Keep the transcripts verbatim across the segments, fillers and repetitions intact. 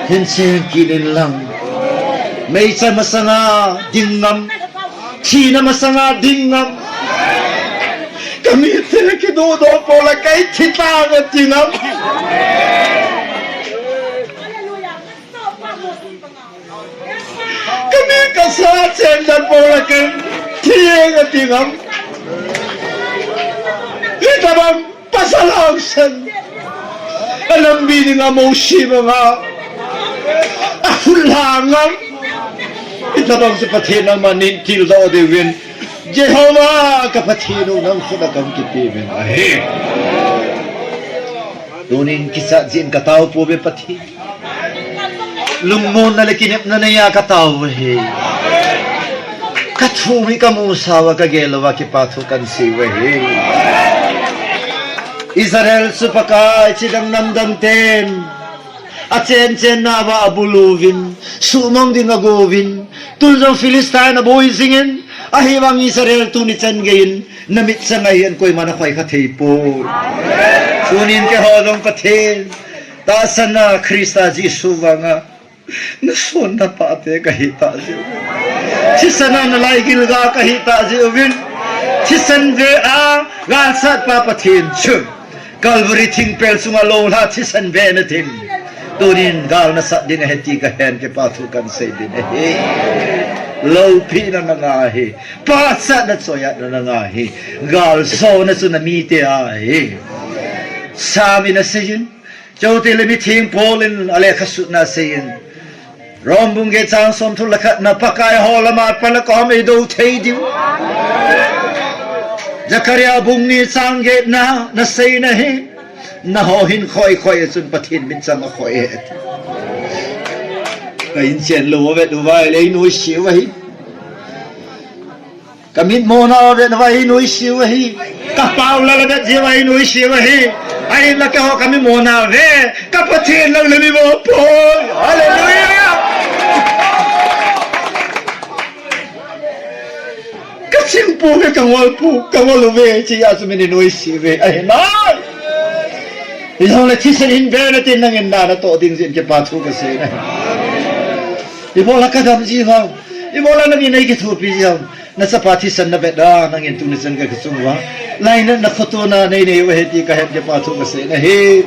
Hin cheng kit in lang. Meichang masanga ding ngam. Thina masanga ding ngam. Ka mite kiduhdoh pou le kei thi tang ati ngam. Ka mi ka sa chen dan pou le kei thi ati ngam. Hitabang pasal hangsan. Alambi dinga mosi manga. Ahul hangam. Hitabang chu Pathen nangman nei tildoh diuvin. Jehovah ka Pathen u nang khut a kam kipe uvin ahi. Tunin kichat jin ka tao pouve Pathen. Lungmonna le kinepna neiya ka tao uve. Ka thum hi ka musa uva ka gel uva kipa thu kan sei uve. Israel chu Pakai chidang namdang ten achen chen nauva abulu uvin, sumang ding ago uvin, tun jong Philistine aboi jingin, ahivang Israel tuni chan geiyin, na mitchang a hin koiman akhoi kha thei poi. Tunin keiho jong Pathen, tahsan a Christa Jesu vanga, na sonna pate ka hi tah jeh uvin. Thisan a na laigil ga ka hi tah jeh uvin. Thisan ve a, galsat pa Pathen chu. Calvary thingpel chunga lolha thisan ve na tin. Tunin gal na sat ding ahi ti ka hen kipa thu kan sei ding ahi. Loupina na nga hi. Pachatna choiatna na nga hi. Gal jona chu na mite ahi. Sam in aseiyin. Chutile mitheng Paul in alekha sutna aseiyin. Rom bung get chang somthum le khat na Pakai ho lama pat le koi ham eido thei diu. Zakaria bung ni chang get na, na seina hi. Nangho hin khoi khoi a chun Pathen mitchang akhoi e ati. Ka in chen lou vet uva le nuisat uva hi. Ka mit mona vet uva hi nuisat uva hi. Ka pau la la vet uva hi nuisat uva hi. Ahinla keiho ka mit mona ve. Ka Pathen lang le mi mo poi. Hallelujah. Ka ching pou ve, ka ngol pou, ka ngol uve, chia chu min nuisat uve. Ahi nai. Ijongle thisan in ve na tin nangin na natoh ding jeh in kipa thu ka sei na. Ibola ka dam ji ham. Ibola nangin nei kithopi ji ham. Na chapa thisan na vet a, nangin tuni chan ka kisung uva. Lainatna khotona nei nei uva ahi ti ka het kipa thu ka sei na hi.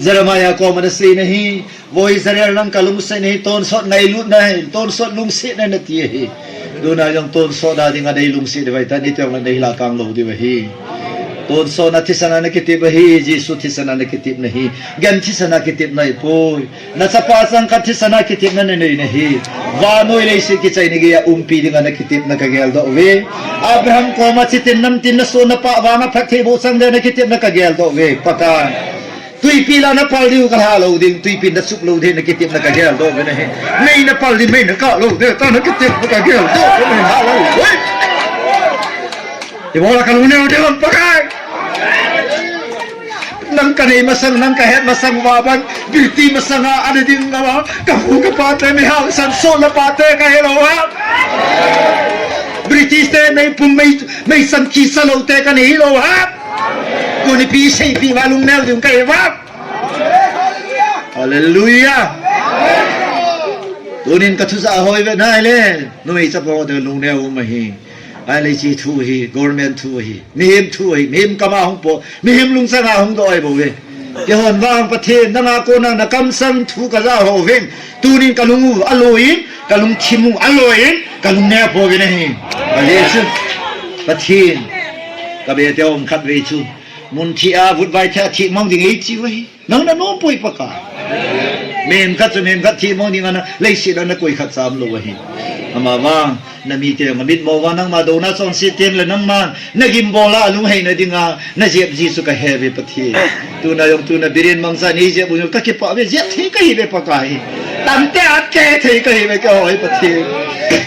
Jeremiah koma na seina hi. Vo Israel nang ka lungsetna hi tonsot ngailutna hi, tonsot lungsetna na ti ahi. Tuna jong tonsot a dinga nei lungset diu ahi tan, iti jong le nei la kang lou diu ahi. Tonsot na thisan a na kitep ahi, Jesu thisan a na kitepna hi. Gan thisan a kitepna ahipoi. Na chapa changkhat thisan a kitepna na nei na hi. Vannoi leiset kichaina geiya umpi dinga na kitepna ka geldoh uve. Abraham koma chitin namtin na sonna pa vanga phatthei boh chang ding na kitepna ka geldoh uve. Pakai. Tuipi la na pal diu ka lha lou ding, tuipi na sup lou ding na kitepna ka geldoh uve na hi. Mei na pal ding, mei na kah lou ding, ta na kitepna ka geldoh uve na hi, hallelujah. Ibola ka lungneo diu ham Pakai. Nang ka nei masang, nang ka het masang uva ban, British masanga ana ding uva, ka pu ka pa te mi hangsan sonna pa te ka hi lou uva. British te mei pum mei, mei san kisa lou te ka nei hi lou uva. Tuni pi seipi uva lungneo ding ka hi uva. Hallelujah. Tunin ka thu ja hoi ve nai le. Numei chapa ho te lungneo um ahi. Ahile hiche thu hi, government thu ahi. Mihem thu ahi. Mihem kama hung po. Mihem lungchanga hung doh ahi bou ve. Keihon vang Pathen nanga kona na kamsang thu ka ja hou vin. Tunin ka lung u aloi in, ka lungthim u aloi in, ka lungneo pou ve na hi. Hallelujah. Pathen. Ka be te um khat ve chu. Mun thi a vut vai thi a thi mang ding ei chi u ahi. Nang na nom poi Pakai. Mihem khat chu mihem khat thi mang ding ana leiset a na koi khat cha um lou ahi. Ama vang, na mite jong amit mo uva nangma douna chonset teng le nangman, na gimbol a alungheina dinga, na jep ji chu ka he ve Pathen. Tuna jong tuna Biren Mangcha nei jep u jong ka kipah ve, jep thei ka hi ve Pakai. Tante at ke thei ka hi ve keiho hi Pathen.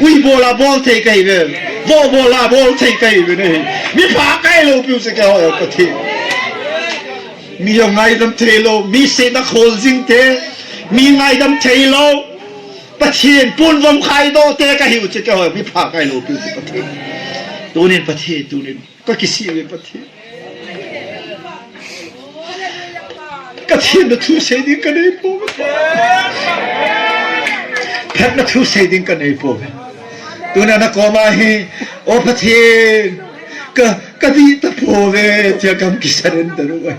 Ui bol a bol thei ka hi ve. Vo bol a bol thei ka hi ve na hi. Mi pha kai lou piu chu keiho hi Pathen. Mi jong ngaidam thei lou, mi sehna khol jing te, mi ngaidam thei lou. Pathen pon vom khaidoh te ka hiu chu keiho, mi pha kai lou piu chu Pathen. Tunin Pathen, tunin ka kisih ve Pathen. Ka thina thu sei ding ka nei pouve. Phatna thu sei ding ka nei pouve. Tuna na koma hi, O Pathen, ka, ka dih tapouve, tia ka hung kisurrender uve.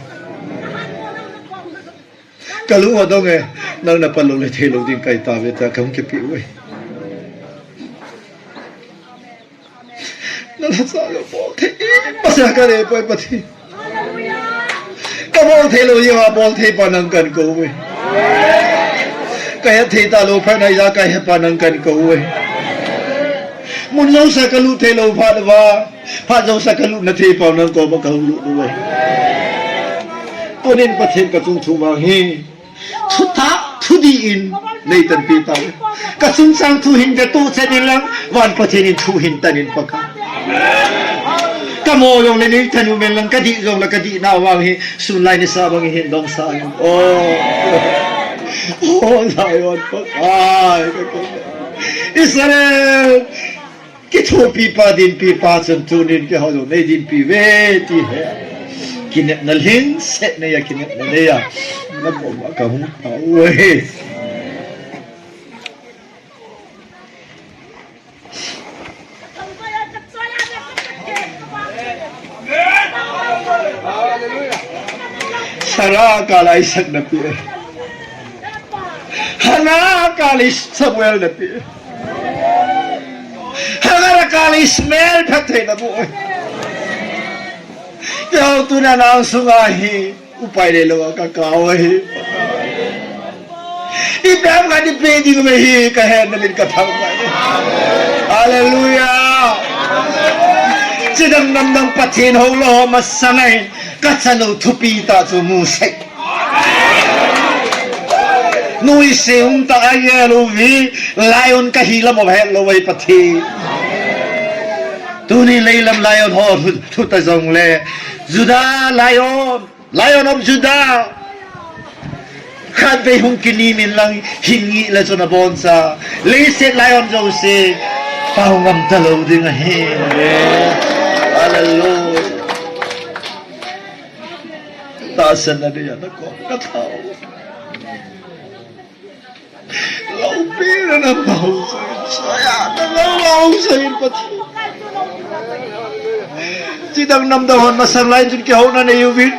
Ka lung adong e, nang na pan lou le thei lou ding ka hi tauve, tia ka hung kipe uve. Na lhacha lou bol thei, masa ka nei poi Pathen. Ka bol thei lou jeh a bol thei pa nang kan kou uve. Ka het thei talou phat na jeh a ka het pa nang kan kou uve. Mun jousea ka lut thei lou phat uva, phat jousea ka lutna thei pa nang koma ka hung lut uve. Tunin Pathen ka chungchang vang hi. Thutah, thudih in nei tanpi tauve. Ka chungchang thu hin veto chen in lang, van Pathen in thu hin tan in Pakai. Ka mo jong le nei tan u men lang, ka dih jong le ka dih nau vang hi, sun lai nisa bang hin dong sa in. Oh. Oh, Zion Pakai. Israel. Kithopi pa, dinpi pa chun tunin keiho jong nei dinpi uve ti hi. Kinepna lhingset nei a, kinepna nei a. Na bom a ka hung tao uve. Sarah kal a Isaac na pe. Hannah kal a Samuel na pe. Hagar kal a Ishmael phatthei na boh. Keiho tuna nang sunga hi upai le lou a ka kap u ahi. Ipi ham kati pe ding uve hi ka hetna min ka thang uve. Hallelujah. Chidang namdang Pathen hou lou masang ahin ka chanu thupi tah chu mu sei. Nuisat um tah a gel uve, lion kahi lam ahet lou uve Pathen. Tuni leilam lion ho lhu, lhu ta jong le, Judah lion, Lion of Judah. Khatvei hung kinim in lang hin ngih le chun aboncha. Leiset lion jouse pao ngam talou ding ahi. Hallelujah. Tahsan na dia na ko ka thao. Loupi na na bau sa, saya na na bau sa in Pathen. Chidang namdang hon masang lai chun kihou na nei uvin.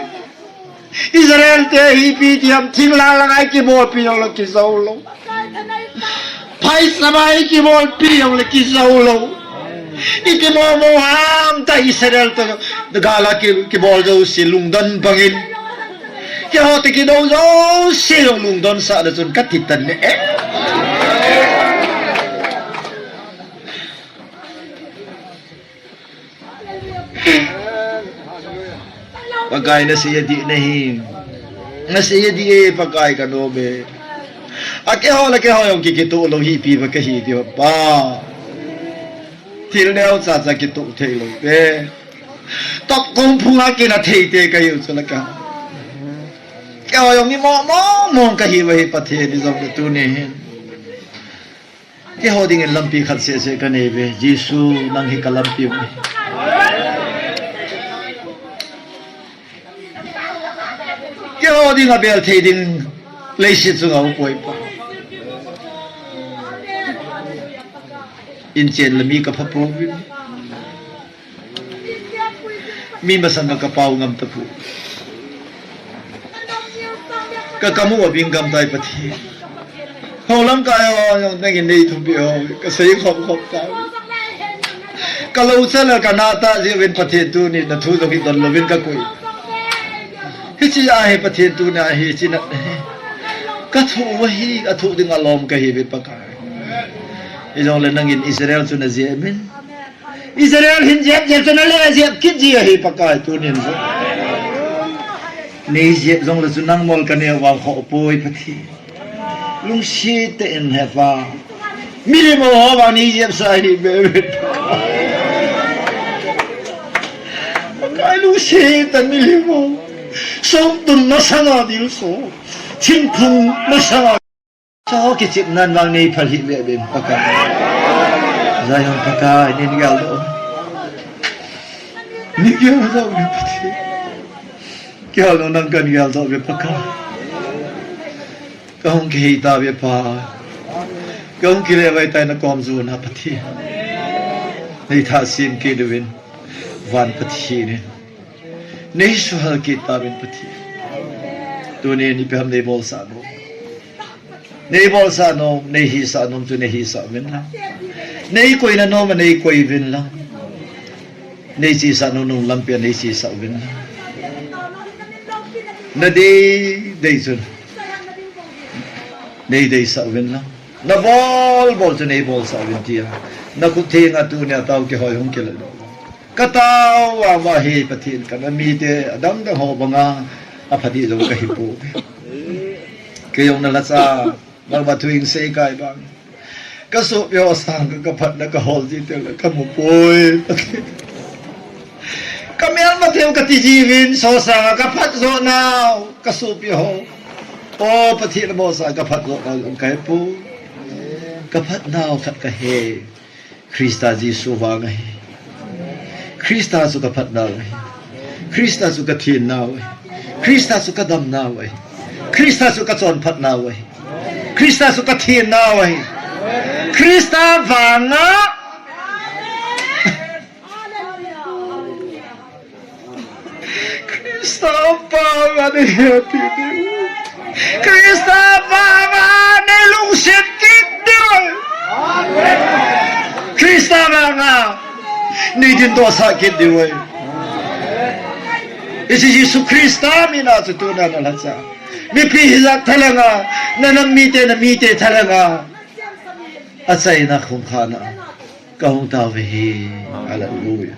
Israel te hi ipi ti ham, thing lang lang a i kibolpi jong le kijou lou. Phaisam a i kibolpi jong le kijou lou. I kimo mo ham ta Israel te gal a ki, kibol jouse lungdon bangin. Keiho te kidou jouse jong lungdon sah le chun ka ti tan ne e. Pakai nasei adih nahi. Nasei adih e Pakai ka nom e. A keiho le keiho jong ki, kitoh lou hi ipi ba kahi ti pa. Thil neocha cha kitoh thei lou ve. Tokong phunga kina thei te kahiu chu la ka. Keiho jong mi mo mo mo kahi va hi Pathen ni jong le tuni hin. Keiho dingin lampi khat seh seh ka nei ve, Jesu nang hi ka lampi u ahi. Keiho dinga bel thei ding leiset chunga um poi Pa. Inchen le mi ka pha pouvin. Mi masanga ka pao ngam tapoi. Ka kamu a bing gam tai Pathen. Hou lam ka yo yo nangin nei thupi ho ka sei khop khop ta. Ka lou cha le ka na ta jeh uvin Pathen tuni na thu jong hi don louvin ka koi. Hiche a hi Pathen tuni a hi hiche na. Ka thu va hi ka thu ding a lom ka hi ve Pakai. Hijong le nangin Israel chu na jeh min. Israel hin jep jep chu na le jep kit ji ahi Pakai tunin jong. Nei jep jong le chu nang mol ka neo vang kho poi Pathen. Lungset tah in he Pa. Milim ho vang nei jep sa hi be be. Pakai lungset tah milim ho. Som tun masanga dil so. Thingphung masanga. Cho kichep nan vang nei phal hi ve ve Pakai. Zion Pakai, nei gel doh. Nei gel doh ve Pakai. Kihal no nang kan gel doh ve Pakai. Kahung kihei tauve Pa. Kahung kile vai tai nakom jona Pathen. Nei thah sem kit uvin. Van Pathen in nei suhal kit tauvin Pathen. Tuni in ipi ham nei bolsah nom. Nei bolsah nom, nei hisah nom chu nei hisah uvin lang. Nei koina nom a nei koi uvin lang. Nei chesah nom nung lampi a nei chesah uvin lang. Nadei dei chun nei deisah uvin lang. Nabol bol chu nei bolsah uvin tia. Nakhut thenga tunia tao kihoi hung kila. Katao vang uva hi Pathen kana mite adang dang ho banga aphatih jong kahi pouve. Kei jong nalhacha, nangma thu hing seikai bang. Kasopi ho sanga kaphatna kahol ji teng le kamu poi. Kamelma thei u kati jiuvin, so sanga kaphat jo nau, kasopi ho. O Pathen, nabol sanga kaphat jo nau jong kahe poi. Kaphat nau khat kahe. Christa Jesu vang ahi. Christa chu kaphat nau ahi. Christa chu kathen nau ahi. Christa chu kadam nau ahi. Christa chu kachonphat nau ahi. Christa chu kathen nau ahi. Christa vanga Christa vanga nei hepi diu. Christa vanga nei lungset kit diu. Christa vanga nei dindoh sah kit diu. Hiche Jesu Christa mina chu tuna nalhacha. Mipi hijat thalhanga, nanam mite, namite thalhanga achaina khum khana kahung tauve hi. Hallelujah.